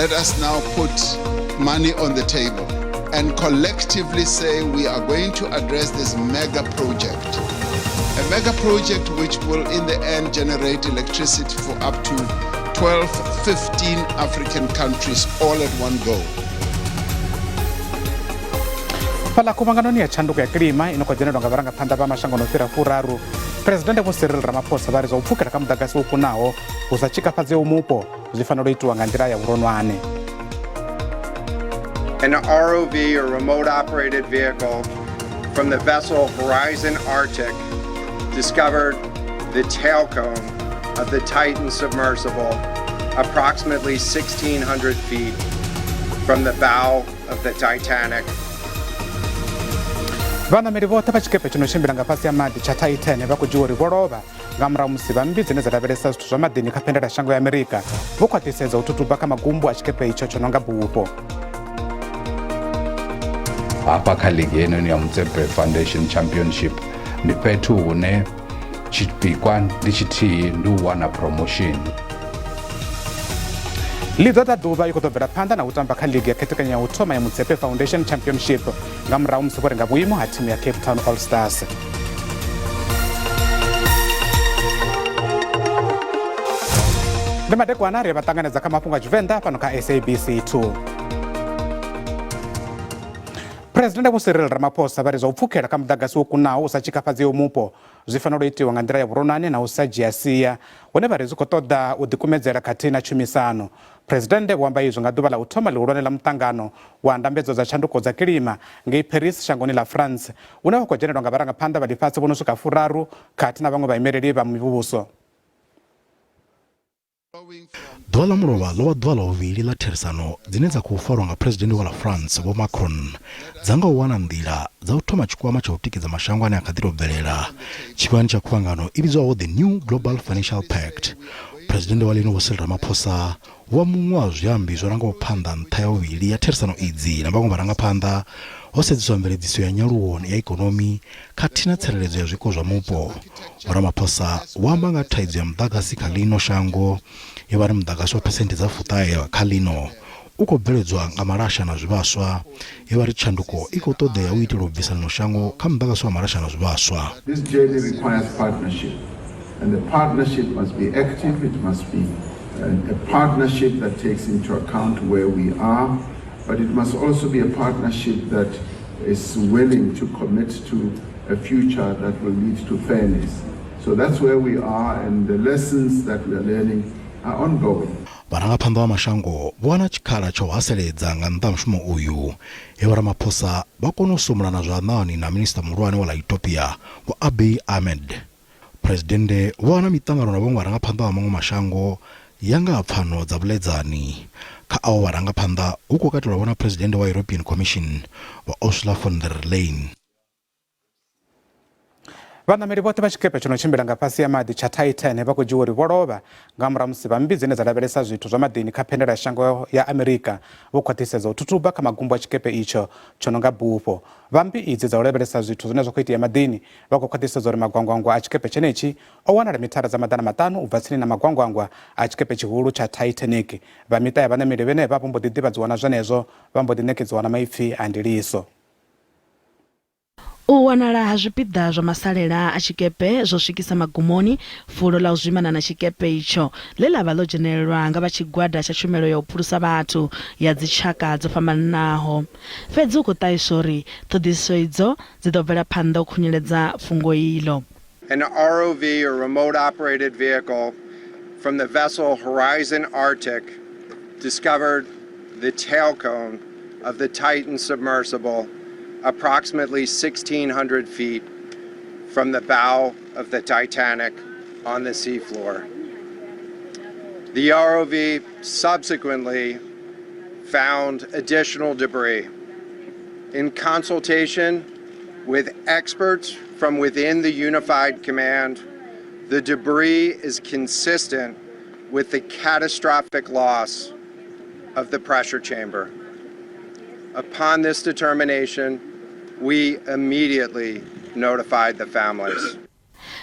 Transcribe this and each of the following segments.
Let us now put money on the table and collectively say we are going to address this mega project. A mega project which will in the end generate electricity for up to 12, 15 African countries all at one go. Fhaḽa khuvhanganoni ya tshanduko ya kilima i no khou dzhenelwa nga vharangaphanḓa vha mashango no fhira furaru, Phresidennde Vho Cyril Ramaphosa vha ri zwa u pfukela kha muḓagasi wo kunaho hu sa tshikafhadzeho mupo zwi fanela u itiwa nga nḓila ya vhuronwane. An ROV or remote operated vehicle from the vessel Horizon Arctic discovered the tail cone of the Titan submersible approximately 1,600 feet from the bow of the Titanic. Vhaṋameli vhoṱhe vha tshikepe tshi no tshimbila nga fhasi ha maḓi tsha Titan vha khou dzhiwa uri vho lovha nga murahu musi vha mmbi dzine dza lavhelesa zwithu zwa maḓini kha phendelashango ya Amerika vho khwaṱhisedza u thuthuba kha magumbu a tshikepe itsho tsho no nga bufho. Hafha kha ligi heinoni ya Motsepe Foundation Championship ndi fhethu hune tshipikwa ndi tshithihi, ndi u wana promotion. Ḽi ḓo ḓa ḓuvha i khou ḓo bvela phanḓa na u tamba kha ligi ya khethekanyo ya u thoma ya Motsepe Foundation Championship nga murahu musi vho renga vhuimo ha thimu ya Cape Town All Stars. Ndi madekwana ri a vha ṱanganedza kha mafhungo a Tshivenḓa fhano kha SABC 2. Phresidennde Vho Cyril Ramaphosa vha ri zwa u pfukhela kha muḓagasi wo kunaho u sa tshikafhadzeho mupo zwi fanela u itiwa nga nḓila ya vhuronwane na u sa dzhia sia, hune vha ri zwi khou ṱoḓa u ḓikumedzela khathihi na tshumisano. Phresidennde vho amba izwo nga ḓuvha ḽa u thoma ḽihulwane ḽa muṱangano wa ndambedzo dza tshanduko dza kilima ngei Paris shangoni ḽa France, une wa khou dzhenelwa nga vharangaphanḓa vha ḽifhasi vho no swika furaru khathihi na vhaṅwe vhaimeleli vha mivhuso. Ḓuvha ḽa mulovha ḽo vha ḓuvha ḽa vhuvhili ḽa therisano dzine dza khou farwa nga Phresidennde wa ḽa France Vho Macron dza nga u wana nḓila dza u thoma tshikwama tsha u tikedza mashango ane a kha ḓi tou bvelela tshifhingani tsha khuvhangano i vhidzwaho The New Global Financial Pact. Phresidennde wa ḽino Vho Cyril Ramaphosa vho vha muṅwe wa zwiambi zwo rangaho phanḓa nṱha ya vhuvhili ya therisano idzi na vhaṅwe vharangaphanḓa ho sedzeswa mveledziso ya nyaluwo ya ikonomi khathihi na tsireledzo ya zwiko zwa mupo. Vho Ramaphosa vho amba nga thaidzo ya muḓagasi kha ḽino shango ye vha ri muḓagasi wa phesenthe dza fuṱahe kha ḽino u khou bveledzwa nga malasha na zwivhaswa, ye vha ri tshanduko i khou ṱoḓea u itela u bvisa ḽino shango kha muḓagasi wa malasha na zwivhaswa. This journey requires partnership, and the partnership must be active, it must be a partnership that takes into account where we are, but it must also be a partnership that is willing to commit to a future that will lead to fairness. So that's where we are, and the lessons that we are learning are ongoing. Vharangaphanḓa vha mashango vho wana tshikhala tsha u haseledza nga nnḓa ha mushumo uyu, he Vho Ramaphosa vha kona u somolana zwa ṋawani na Minisiṱa Muhulwane wa ḽa Ethiopia Vho Abiy Ahmed. Phresidennde vho wana miṱangano na vhaṅwe vharangaphanḓa vha maṅwe mashango ya nga ha pfano dza vhuḽedzani. Kha avho vharangaphanḓa hu khou katelwa vho na Phresidennde wa European Commission Vho Ursula von der Leyen. Vhaṋameli vhoṱhe vha tshikepe tsho no tshimbila nga fhasi ha maḓi tsha Titan vha khou dzhiwa uri vho lovha nga murahu musi vha mmbi dzine dza lavhelesa zwithu zwa maḓini kha phendelashango ya Amerika vho khwaṱhisedza u thuthuba kha magumbu a tshikepe itsho tsho no nga bufho. Vha mmbi idzi dza u lavhelesa zwithu zwine zwa khou itea maḓini vha khou khwaṱhisedza uri magwangwangwa a tshikepe tshenetshi o wanala mithara dza 500 u bva tsini na magwangwangwa a tshikepe tshihulu tsha Titanic. Vha miṱa ya vhaṋameli vhenevha vho mbo ḓi ḓivhadziwa na zwenezwo vha mbo ḓi ṋekedziwa na maipfi a ndiliso. U wanala ha zwipiḓa zwa masalela a tshikepe zwo swikisa magumoni fulo ḽa u zwimana na tshikepe itsho ḽe ḽa vha ḽo dzhenelelwa nga vha tshigwada tsha tshumelo ya u phulusa vhathu ya dzitshaka dzo fhambananaho. Fhedzi hu khou ṱahiswa uri ṱhoḓisiso idzo dzi ḓo bvela phanḓa u khunyeledza fhungo iḽo. An ROV or remote operated vehicle from the vessel Horizon Arctic discovered the tail cone of the Titan submersible approximately 1,600 feet from the bow of the Titanic on the seafloor. The ROV subsequently found additional debris. In consultation with experts from within the Unified Command, the debris is consistent with the catastrophic loss of the pressure chamber. Upon this determination, we immediately notified the families.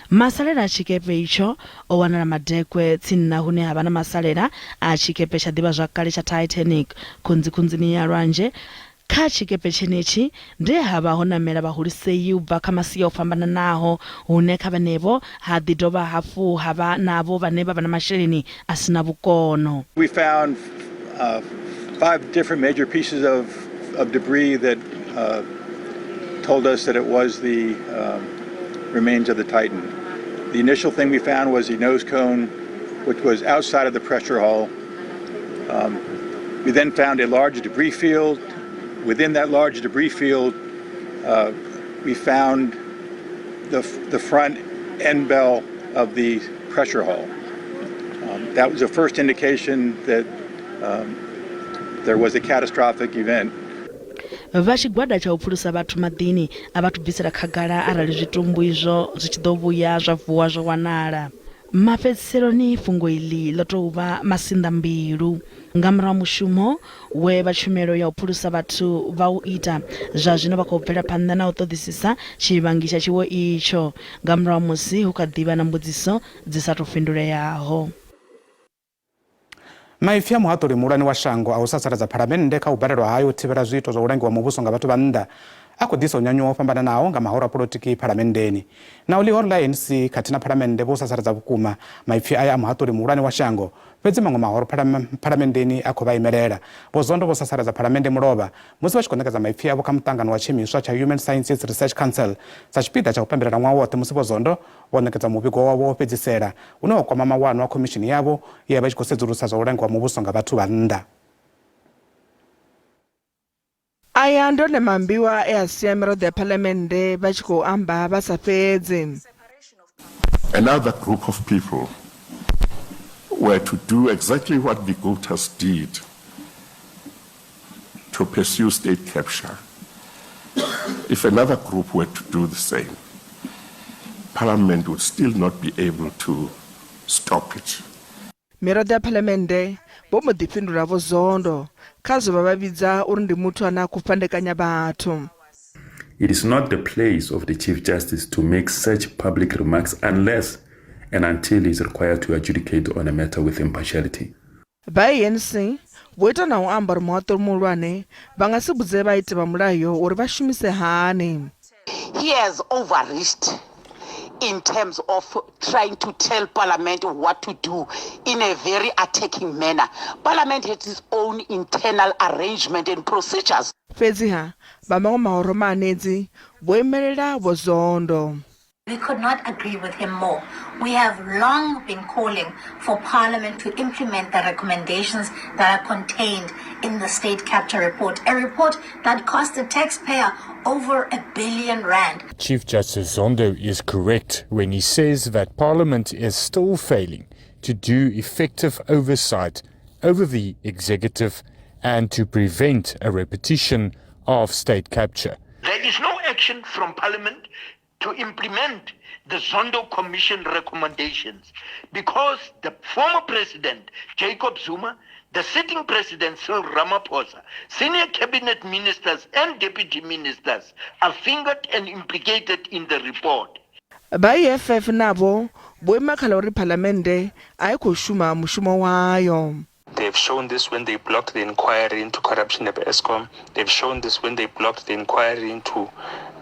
Masalela a tshikepe itsho o wanala madekwe tsini na hune ha vha na masalela a tshikepe tsha ḓivhazwakale tsha Titanic khunzikhunzini ya lwanzhe. Kha tshikepe tshenetshi ndi he ha vha ho namela vhahulisei u bva kha masia o fhambananaho, hune kha vhenevho ha ḓi dovha hafhu ha vha na avho vhane vha vha na masheleni a si na vhukono. We found five different major pieces of, of debris that told us that it was the remains of the Titan. The initial thing we found was the nose cone, which was outside of the pressure hull. We then found a large debris field. Within that large debris field, we found the front end bell of the pressure hull. That was the first indication that there was a catastrophic event. Vha tshigwada tsha u phulusa vhathu maḓini a vha thu bvisela khagala arali zwitumbu izwo zwi tshi ḓo vhuya zwa vuwa zwo wanala. Mafhedziseloni fhungo iḽi ḽo tou vha masinḓambilu. Nga murahu ha mushumo we vha tshumelo ya u phulusa vhathu vha u ita, zwa zwino vha khou bvela phanḓa na u ṱoḓisisa tshivhangi tsha tshiwo itsho, nga murahu ha musi hu kha ḓi vha na mbudziso dzi sa tou fhinduleaho. Maipfi a muhaṱuli muhulwane wa shango a u sasaladza phalamennde kha u balelwa hayo u thivhela zwiito zwa u langiwa muvhuso nga vhathu vha nnḓa a khou ḓisa u nyanyuwa ho fhambananaho nga mahoro a polotiki phalamenndeni. Naho ḽihoro ḽa ANC khathihi na phalamennde vho sasaladza vhukuma maipfi aya a muhaṱuli muhulwane wa shango, fhedzi maṅwe mahoro phalamenndeni a khou vha imelela. Vho Zondo vho sasaladza phalamennde mulovha musi vha tshi khou ṋekedza maipfi avho kha muṱangano wa tshiimiswa tsha Human Sciences Research Council sa tshipiḓa tsha u pembelela ṅwaha woṱhe musi Vho Zondo vho ṋekedza muvhigo wavho wa u fhedzisela une wa kwama mawanwa a khomishini yavho ye ya vha i tshi khou sedzulusa zwa u langiwa muvhuso nga vhathu vha nnḓa. Aya ndi one maambiwa e a sia miraḓo ya phalamennde vha tshi khou amba vha sa fhedzi. Another group of people were to do exactly what the Guptas did to pursue state capture. If another group were to do the same, Parliament would still not be able to stop it. Miraḓo ya Phalamennde vho mbo ḓi fhindula Vho Zondo kha zwe vha vha vhidza uri ndi muthu ane a khou fhandekanya vhathu. It is not the place of the Chief Justice to make such public remarks unless and until he is required to adjudicate on a matter with impartiality. Vha ANC vho ita na u amba uri muhaṱuli muhulwane vha nga si vhudze vhaiti vha mulayo uri vha shumise hani. He has overreached in terms of trying to tell Parliament what to do in a very attacking manner. Parliament has its own internal arrangement and procedures. Fhedziha, vha maṅwe mahoro mahanedzi vho imelela Vho Zondo. We could not agree with him more. We have long been calling for Parliament to implement the recommendations that are contained in the state capture report, a report that cost the taxpayer over a billion rand. Chief Justice Zondo is correct when he says that Parliament is still failing to do effective oversight over the executive and to prevent a repetition of state capture. There is no action from Parliament to implement the Zondo Commission recommendations because the former president, Jacob Zuma, the sitting president, Cyril Ramaphosa, senior cabinet ministers and deputy ministers are fingered and implicated in the report. Vha EFF navho vho ima kha ḽa uri Phalamennde a i khou shuma mushumo wayo. They've shown this when they blocked the inquiry into corruption at Eskom. They've shown this when they blocked the inquiry into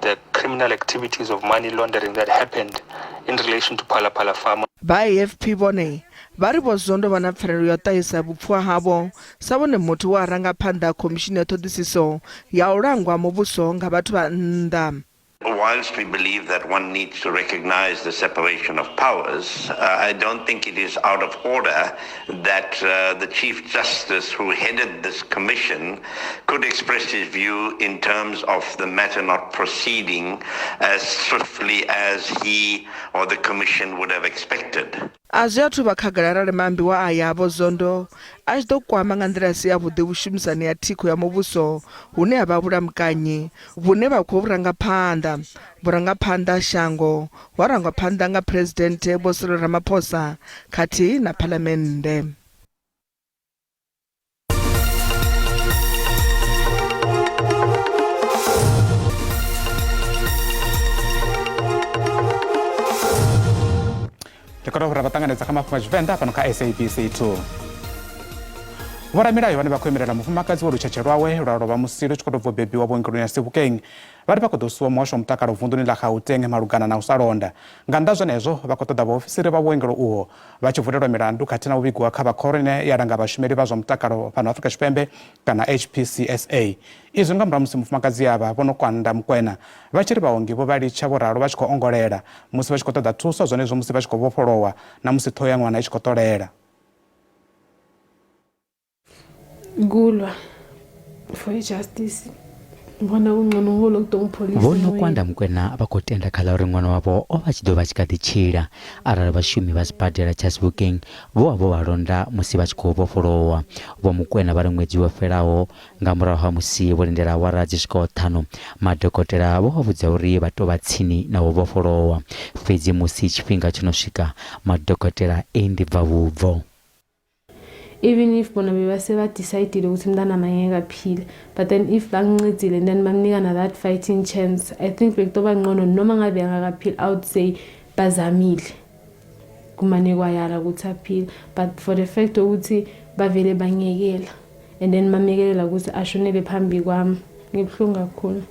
the criminal activities of money laundering that happened in relation to Phala Phala Farm. Vha AFP vhone vha ri Vho Zondo vha na pfanelo ya u ṱahisa vhupfiwa havho sa vhone muthu we a ranga phanḓa khomishini ya ṱhoḓisiso ya u langwa ha muvhuso nga vhathu vha nnḓa. Whilst we believe that one needs to recognize the separation of powers, I don't think it is out of order that the Chief Justice who headed this commission could express his view in terms of the matter not proceeding as swiftly as he or the commission would have expected. A zwi athu vha khagala arali maambiwa aya a Vho Zondo a tshi ḓo kwama nga nḓila i si yavhuḓi vhushumisani ha thikho ya muvhuso hune ha vha vhulamukanyi vhune vha khou vhu ranga phanḓa. Vhurangaphanḓa ha shango ho rangwa phanḓa nga Phresidennde Vho Cyril Ramaphosa khathihi na Phalamennde. Ri khou dovha ra vha ṱanganedza kha mafhungo a Tshivenḓa fhano kha SABC 2. Vhoramilayo vhane vha khou imelela mufumakadzi we lutshetshe lwawe lwa lovha musi lu tshi khou tou bva u bebiwa vhuongeloni ha Sebokeng vha ri vha khou ḓo suwa muhasho wa mutakalo vunḓuni ḽa Gauteng malugana na u sa londa. Nga nnḓa zwenezwo, vha khou ṱoḓa vhaofisiri vha vhuongelo uho vha tshi vulelwa milandu khathihi na u vhigiwa kha vha khoro ine ya langa vhashumeli vha zwa mutakalo fhano Afrika Tshipembe kana HPCSA. Izwi nga murahu musi mufumakadzi avha Vho Nokwanda Mokoena vha tshi ri vhaongi vho vha litsha vho ralo vha tshi khou ongolela musi vha tshi khou ṱoḓa thuso zwenezwo musi vha tshi khou vhofholowa na musi ṱhoho ya ṅwana i tshi khou ṱolela. Kulwa for i-justice ngibona kungcono ngolokhu ngipholisa Vho Nokwanda Mokoena vha khou tenda kha ḽa uri ṅwana wavho o vha a tshi ḓo vha a tshi kha ḓi tshila arali vhashumi vha sibadela tsha Sebokeng vho vha vho vha londa musi vha tshi khou vhofholowa. Vho Mokoena vha ri ṅwedzi wo fhelaho Nga murahu ha musi vho lindela awara dzi swikaho ṱhanu, madokotela vho vha vhudza uri vha tou vha tsini na u vhofholowa. Fhedzi musi tshifhinga tsho no swika, madokotela e ndi bva vhubvo. Even if bona bebase ba decidile ukuthi umntanami angeke aphile but then if bangincedile and then bamnika na that fighting chance I think bekutoba ngcono noma ngabe angakaphili I would say bazamile kumane kwayala ukuthi aphile but for the fact ukuthi bavele bangiyekela and then bamekelela ukuthi ashonele phambi kwami ngibuhlungu kakhulu.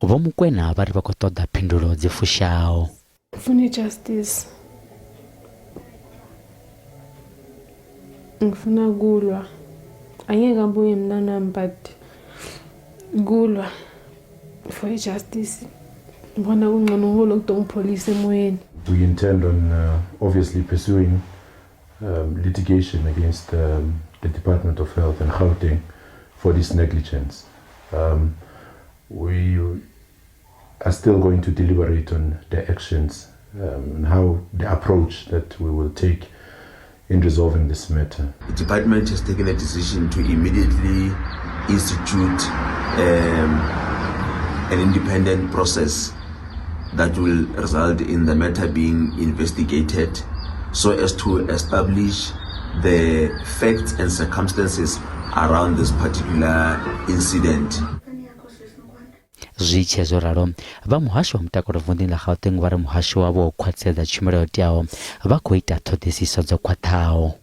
Vho Mokoena vha ri vha khou ṱoḓa phindulo dzi fushaho. Ngifuna i-justice. Ngifuna kulwa. Angeke abuye mntanami but kulwa for i-justice. Ngibona kungcono ngolokhu ngipholise emoyeni. We intend on obviously pursuing litigation against the Department of Health and Gauteng for this negligence. We are still going to deliberate on the actions and how the approach that we will take in resolving this matter. The department has taken a decision to immediately institute an independent process that will result in the matter being investigated so as to establish the facts and circumstances around this particular incident. Zwi tshee zwo ralo, vha muhasho wa mutakalo vunḓuni ḽa Gauteng vha ri muhasho wavho wo khwaṱhisedza tshumelo yo teaho, vha khou ita ṱhoḓisiso dzo khwaṱhaho.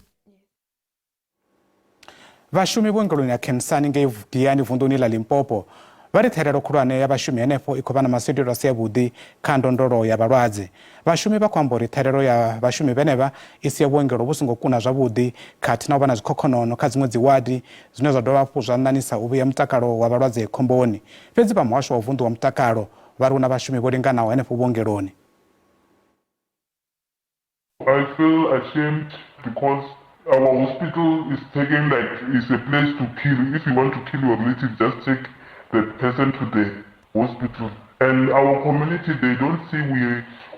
Vhashumi vhuongeloni ha Khensani ngei Giyani vunḓuni ḽa Limpopo vha ri ṱhahelelo khulwane ya vhashumi henefho i khou vha na masiandoitwa a si avhuḓi kha ndondolo ya vhalwadze. Vhashumi vha khou amba uri ṱhahelelo ya vhashumi vhenevha i sia vhuongelo vhu songo kuna zwavhuḓi khathihi na u vha na zwikhokhonono kha dziṅwe dziwadi zwine zwa dovha hafhu zwa ṋaṋisa u vhea mutakalo wa vhalwadze khomboni. Fhedzi vha muhasho wa vunḓu wa mutakalo vha ri hu na vhashumi vho linganaho henefho vhuongeloni. I feel ashamed because our hospital is taken like it's a place to kill. If you want to kill your relative, just take the person to the hospital. And our community, they don't see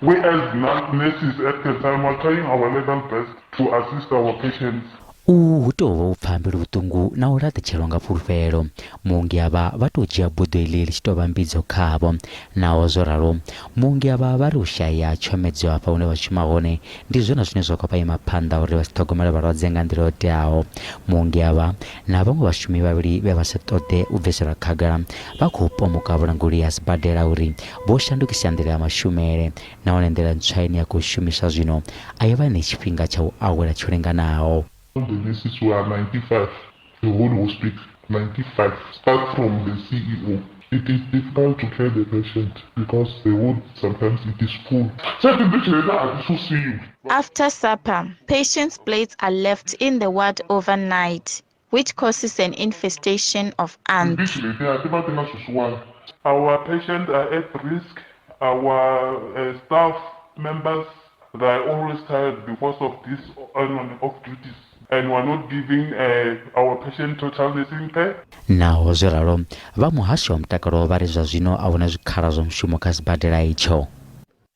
we as nurses at the time are trying our level best to assist our patients. Uhu hu tou vha u pfa mbilu vhuṱungu na u laṱetshelwa nga fhulufhelo. Muongi avha vha tou dzhia buḓo iḽi ḽi tshi tou vha mbidzo khavho. Naho zwo ralo, muongi avha vha ri u shaya ha tshomedzo afha hune vha shuma hone ndi zwone zwine zwa khou vha ima phanḓa uri vha si ṱhogomele vhalwadze nga nḓila yo teaho. Muongi avha na vhaṅwe vhashumi vhavhili vhe vha sa ṱoḓe u bviselwa khagala vha khou pomoka vhulanguli ha sibadela uri vho shandukisa nḓila ya mashumele nahone nḓila ntswa ine ya khou shumiswa zwino a i vha ṋei tshifhinga tsha u awela tsho linganaho. On the nurses were 95, the whole hospital, 95, start from the CEO. It is difficult to care the patient because the ward sometimes it is full. After supper, patients' plates are left in the ward overnight, which causes an infestation of ants. Our patients are at risk. Our staff members, they are always tired because of this on and off duties, and we are not giving our patient total nursing care. Naho zwo ralo, vha muhasho wa mutakalo vha ri zwa zwino a huna zwikhala zwa mushumo kha sibadela itsho.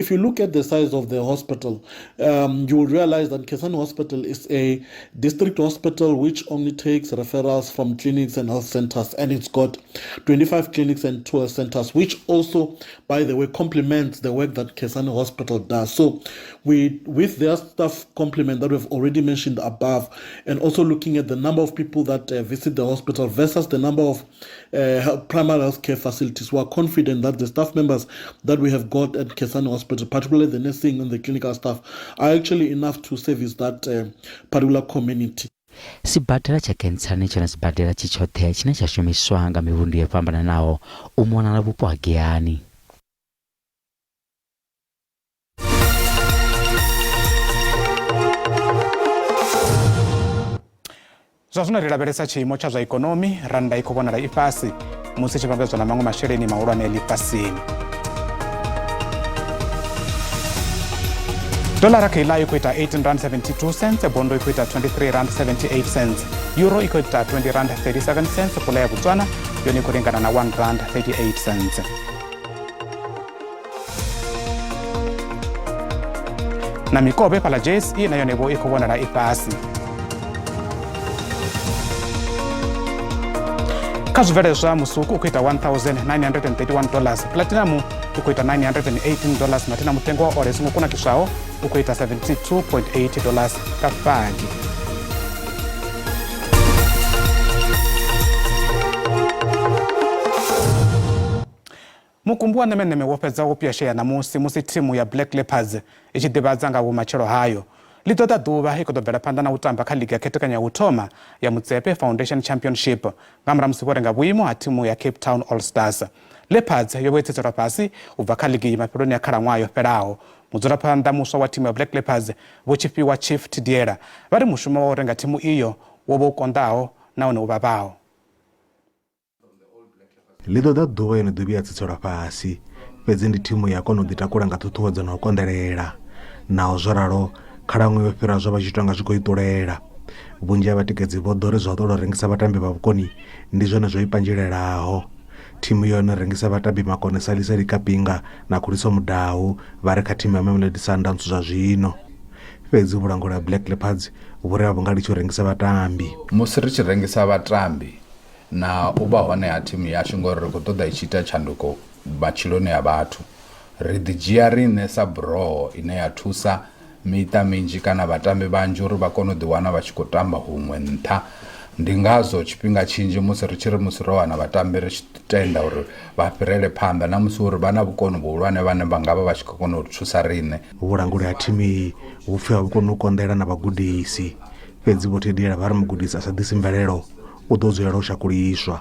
If you look at the size of the hospital, you will realize that Nkhensani Hospital is a district hospital which only takes referrals from clinics and health centers, and it's got 25 clinics and 2 health centers, which also, by the way, complements the work that Nkhensani Hospital does. So with their staff complement that we've already mentioned above, and also looking at the number of people that visit the hospital versus the number of primary health care facilities, we are confident that the staff members that we have got at Nkhensani Hospital Hospital, particularly the nursing and the clinical staff, are actually enough to service that particular community. Sibadela tsha Khensani tshone sibadela tshi tshoṱhe tshine tsha shumiswa nga mivhundu yo fhambananaho u mona na vhupo ha Giyani. Zwa zwino ri lavhelesa tshiimo tsha zwa ikonomi, rannda i khou vhonala i fhasi musi tshi vhambedzwa na maṅwe masheleni mahulwane ḽifhasini. Dolara kha iḽa i khou ita 18 rand 72 cents, bondo i khou ita 23 rand 78 cents, euro i khou ita 20 rand 37 cents, pula ya Botswana yone i khou lingana na 1 rand 38 cents. Na mikovhe fhaḽa JSE na yone vho i khou vhonala i fhasi. Kha zwibveledzwa musuku u khou ita 1931 dollars, platinum i khou ita 918 dollars, mathina mutengo wa ole songo kunakiswaho u khou ita 72.8 dollars ka fagi. Mukumbi wa ṋemeṋeme wo fhedza wo pwyashea ṋamusi musi thimu ya Black Leopards i tshi ḓivhadza nga vhumatshelo hayo. Ḽi ḓo ḓa ḓuvha i khou ḓo bvela phanḓa na u tamba kha ligi ya khethekanyo ya u thoma ya Motsepe Foundation Championship nga murahu musi vho renga vhuimo ha thimu ya Cape Town All Stars. Leopards yo vha yo tsitselwa fhasi u bva kha ligi iyi mafheloni a khalaṅwaha yo fhelaho. Mudzulaphanḓa muswa wa thimu ya Black Leopards Vho Tshifhiwa Chief Thidiela vha ri mushumo wa u renga thimu iyo wo vha u konḓaho nahone u vhavhaho. Ḽi ḓo ḓa ḓuvha yo no ḓi vhuya tsitselwa fhasi, fhedzi ndi thimu ya kona u ḓitakula nga ṱhuṱhuwedzo na u konḓelela. Naho zwo ralo, khalaṅwaha yo fhira zwo vha zwi tshi tou nga zwi khou i ṱulela. Vhunzhi ha vhatikedzi vho ḓo ri zwa u ṱola u rengisa vhatambi vha vhukoni ndi zwone zwo i panzhelelaho. Thimu yo no rengisa vhatambi makone sa Liseli Kapinga na Khuliso Mudau vha re kha thimu ya Mamelodi Sundowns zwa zwino. Fhedzi vhulanguli ha Black Leopards vhu ri a vhu nga litshi u rengisa vhatambi. Musi ri tshi rengisa vhatambi, na u vha hone ha thimu yashu ngori ri khou ṱoḓa i tshi ita tshanduko matshiloni a vhathu. Ri ḓi dzhia riṋe sa buroho ine ya thusa miṱa minzhi kana vhatambi vhanzhi uri vha kone u ḓiwana vha tshi khou tamba huṅwe nṱha. Ndi ngazwo tshifhinga tshinzhi musi ri tshi ri musi ro wana vhatambi ri tshi tenda uri vha fhirele phanḓa na musi uri vha na vhukoni vhuhulwane vhane vha nga vha vha tshi khou kona u thusa riṋe. Vhulanguli ha thimu iyi vhu pfi a vhu koni u konḓela na vhagudisi, fhedzi Vho Thidiela vha ri mugudisi a sa ḓisi mvelelo u ḓo dzulela u shakuliswa.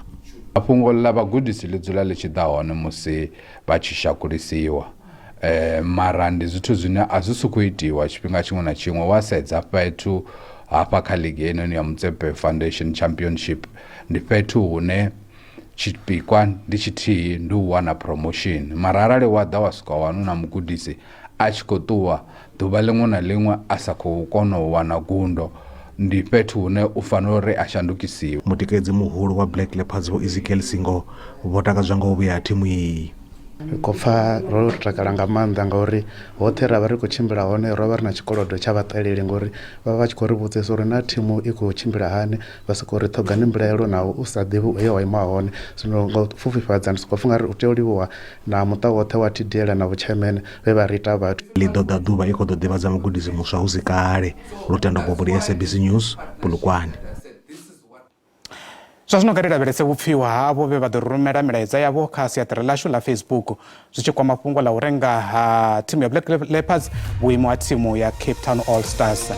Fhungo ḽa vhagudisi ḽi dzula ḽi tshi ḓa hone musi vha tshi shakulisiwa mara ndi zwithu zwine a zwi sokou itiwa tshifhinga tshiṅwe na tshiṅwe. Wa sedza fhethu hafha kha ligi heinoni ya Motsepe Foundation Championship ndi fhethu hune tshipikwa ndi tshithihi ndi u wana promotion mara arali wa ḓa wa swika wa wana hu na mugudisi a tshi khou ṱuwa ḓuvha ḽiṅwe na ḽiṅwe a sa khou kona u wana gundo ndi fhethu hune u fanela uri a shandukisiwe. Mutikedzi muhulu wa Black Leopards Vho Ezekiel Singo vho takadzwa nga u vhuya ha thimu iyi. Ri khou pfa ro takala nga maanḓa ngauri hoṱhe ra vha ri khou tshimbila hone ro vha ri na tshikolodo tsha vhaṱaleli ngori vha vha tshi khou ri vhudzisa uri na thimu i khou tshimbila hani vha sokou ri ṱhogani mbilaelo naho u sa ḓivhi he wa ima hone. Zwino nga u pfufhifhadza ndi sokou pfha ungari u tea u livhuwa na muṱa woṱhe wa Thidiela na vhutshaimene vhe vha ri ita vhathu. Ḽi ḓo ḓa ḓuvha i khou ḓo ḓivhadza mugudisi muswa hu si kale. Lutendo Bobodi, SABC News, Polokwane. Zwa zwino kha ri lavhelese vhupfiwa havho vhe vha ḓo rumela milaedza yavho kha siaṱari ḽashu ḽa Facebook zwi tshi kwama fhungo ḽa u renga ha thimu ya Black Leopards vhuimo ha thimu ya Cape Town All Stars.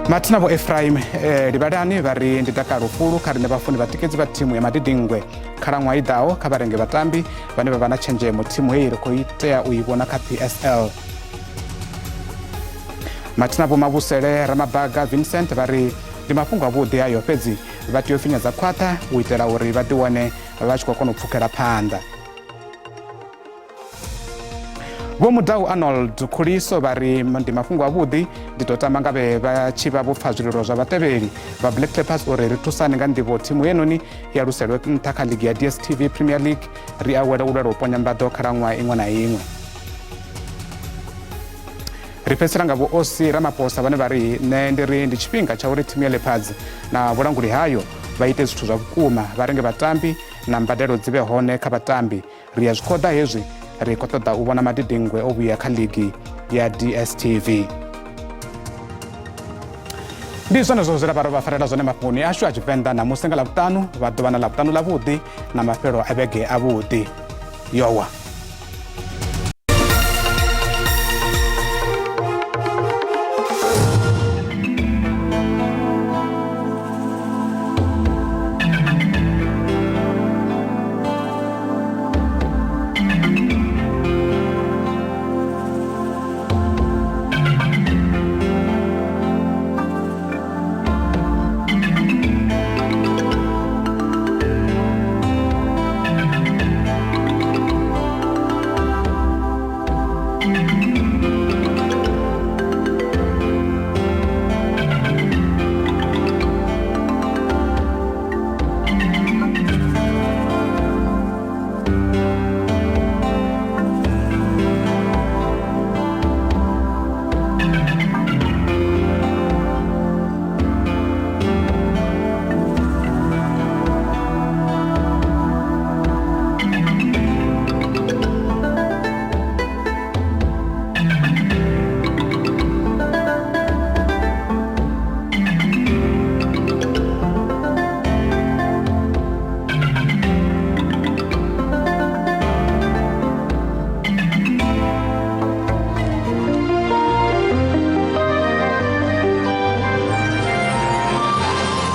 Mathina Vho Ephraim eh, Livhalani vha ri ndi dakalo fulu kha riṋe vhafuni vhatikedzi vha thimu ya Madidingwe khalaṅwaha i ḓaho kha vharenge vhatambi vhane vha vha na tshenzhemo thimu heyi ri khou itea u i vhona kha PSL. Mathina Vho Mavhusele Ramabaga Vincent vha ri ndi mafhungo avhuḓi ayo fhedzi vha tea u finya dza khwaṱha u itela uri vha ḓiwane vha tshi khou kona u pfukhela phanḓa. Vho Mudau Arnold Khuliso vha ri ndi mafhungo avhuḓi ndi tou tama nga vhe vha tshi vha vho pfa zwililo zwa vhatevheli vha Black Leopards uri ri thusane nga nḓivho thimu heinoni ya luselwe nṱha kha ligi ya DStv Premier League ri awele u lwela u ponya mbaḓo khalaṅwaha iṅwe na iṅwe. Ri fhedzisela nga vho Osi Ramaphosa vhane vha ri nṋe ndi ri ndi tshifhinga tsha uri thimu ya Leopards na vhulanguli hayo vha ite zwithu zwa vhukuma vha renge vhatambi na mbadelo dzi vhe hone kha vhatambi Ri a zwi khoḓa hezwi, ri khou ṱoḓa u vhona Madidingwe o vhuya kha ligi ya DStv. Ndi zwenezwo zwe ra vha ro vha farela zwone mafhungoni ashu a Tshivenḓa ṋamusi nga Ḽavhuṱanu. Vha ḓo vha na Ḽavhuṱanu ḽavhuḓi na mafhelo a vhege avhuḓi. Yowa.